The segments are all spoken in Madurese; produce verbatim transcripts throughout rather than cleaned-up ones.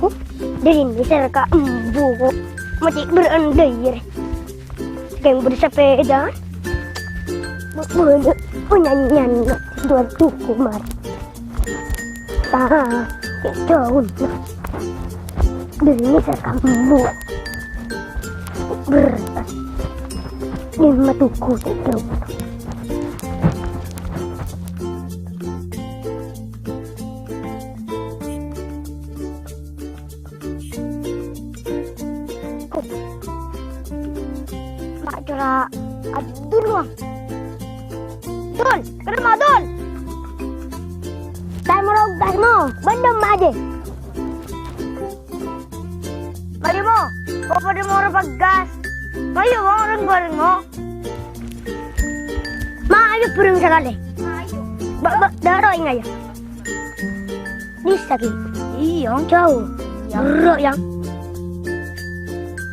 Huh, dâri mèsèr ka embu ko'. Mati berandai, ya. Sakèng bersepeda. Bu-, bu-, bu-, nyanyian dua tuku, Mar. Tah, cè' daun. Dâri mèsèr ka embu. Ber-, dimma tuku cè' daun. Ma' cora' adur, Bang. Dul, kerma, Dul. Taèmo rogas, Mo. Bendem aja. Mayu, Mo. Kok padâ moro pegas? Mayu, Mo, reng-bareng, Mo. Mayu, bareng sakalè. Mayu. Ba-, ba-, dâro inga, ya. Bisa, Ki? Iyâ. Jhâu. Iyâ. Berrâ', Yang.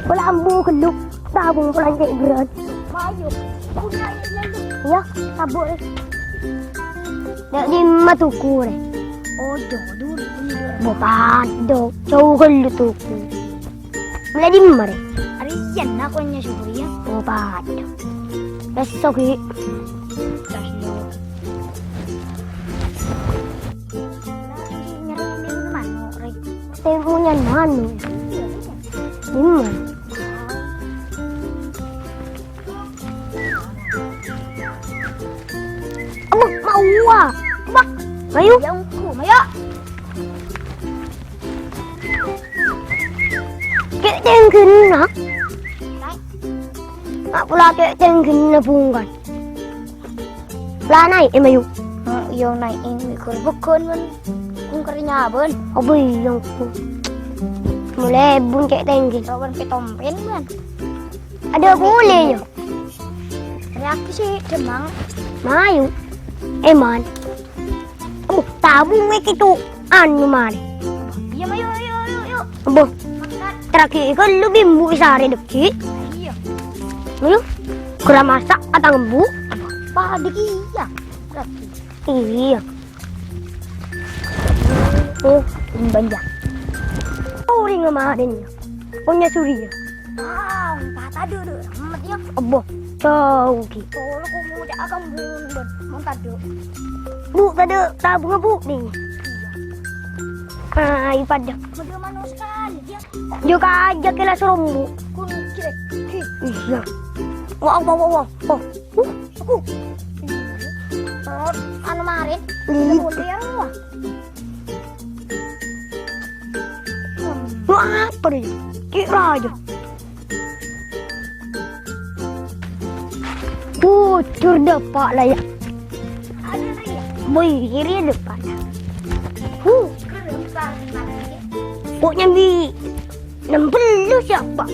Pola embu ghâllu, tabung pola cè' berrâ'. Mayu. Iyâ, tabung, eh. Dâ' dimma tuku, rè? Oh, jhâu dulu, dulu. Bo padâ, jhâu ghâllu tuku. Mèlè dimma, rè? Arèya na, konyè Surya. Oh, padâ. Lesso, Ki. Lesso. Nyarè lèbun mano', rè. Lèbunna mano'. Dimma? Abbâ, maowa. Bâ. Mayu. Iyâ, engko', mayu. Cè' tèngghina. Naè'. Apa la cè' tèngghina bungkana? La naè', eh, mayu. Hmm, iyâ, naè', eh, gor-bâgân, bân. Kung kari nyabân. Abbâ, iyâ, engko'. Mèlè bun cè' tèngghi. Rawan pètompèn, bân. Adâ polè, yâ. Rèya sè demang. Mayu. Èman. Oh, tabung mè' kèto anu marè. Iyâ, mayu, yu, yu, yu. Abbâ. Makan. Terakhir kan lu bimbu isarè dâgghi'. Iyâ. Mayu. Kura masak atang embu. Padâ kèya. Berarti. Iyâ. Oh, ini banyak. Orèng ngamarèn, yâ. Konyè Surya. Ah, patah dulu, ramet, yâ. Abbâ, jhâu, Ki. Tolong kamu cak akam bun, bun. Mau tadu. Bu, tadu, tabung, Bu, nih. Iyâ. Ay, padâ. Model manusia kan, dia. Jhâ' kajâ kèla sorombu. Kunci. Iyâ. Wah, wah, wah, wah. Oh. Uh, aku. Oh, anu marèn. Ih. Boleh ya, wah. Wah, apa nih? Kira aja. Bujur dâpa' la, yâ. Bâi, kiri dâpa' la. Huh. Kok nyambi nembel lu siapa?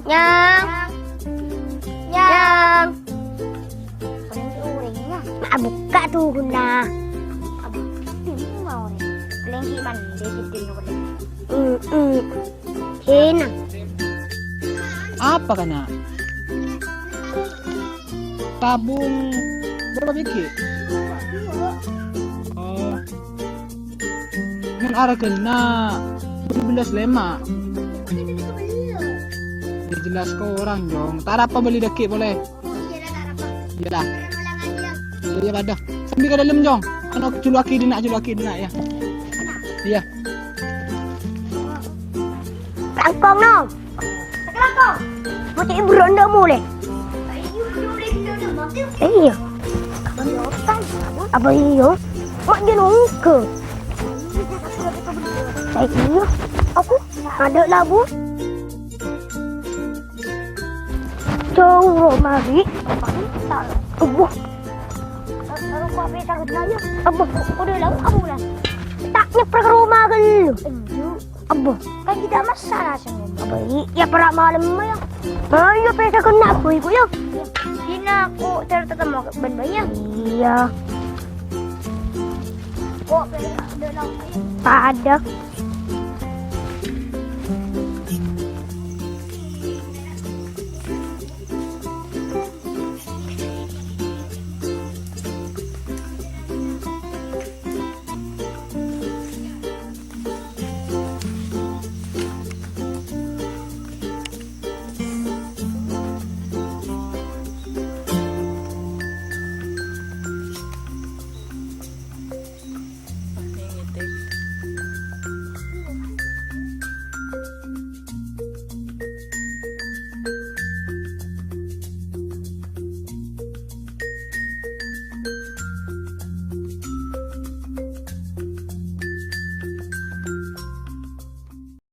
Nyang. Nyang. Orèng-orèng, yâ. Ma' bukka' tuh, Guna. Abu, ini mau, orèng. Lenggi mandi, gitu, orèng. Mm-mm. Enak. Apa, kana'? Tabung berapa biji? Oh. Mon arghâna dua belas lèma. Ya jelas korang, Jong. Ta' arapa bâli dâgghi' polè. Iyâ lah. Iyâ, iyâ, padâ. Sambi ka dâlem, Jong. Anu, juluwaghi dinna', juluwaghi dinna', yâ. Iyâ. Langkong, no. Langkong. Mesti ibu ronda mulai. Iyâ. Apa iyâ? Mak dia nunggu. Iyâ. Aku ada labu. Jhâu, Ro, marè. Abbâ. Abbâ, udah lah, aku lah. Ta' nyèprè ka roma ghâllu. Abbâ. Kan tidak masalah, Sen. Abbâ, i-, ya, para' malem, ya. Ayo, pesta kena aku, Ibu, ya. Dina aku ter-, ketemu bân bâ'na. Iyâ. Kok, ada.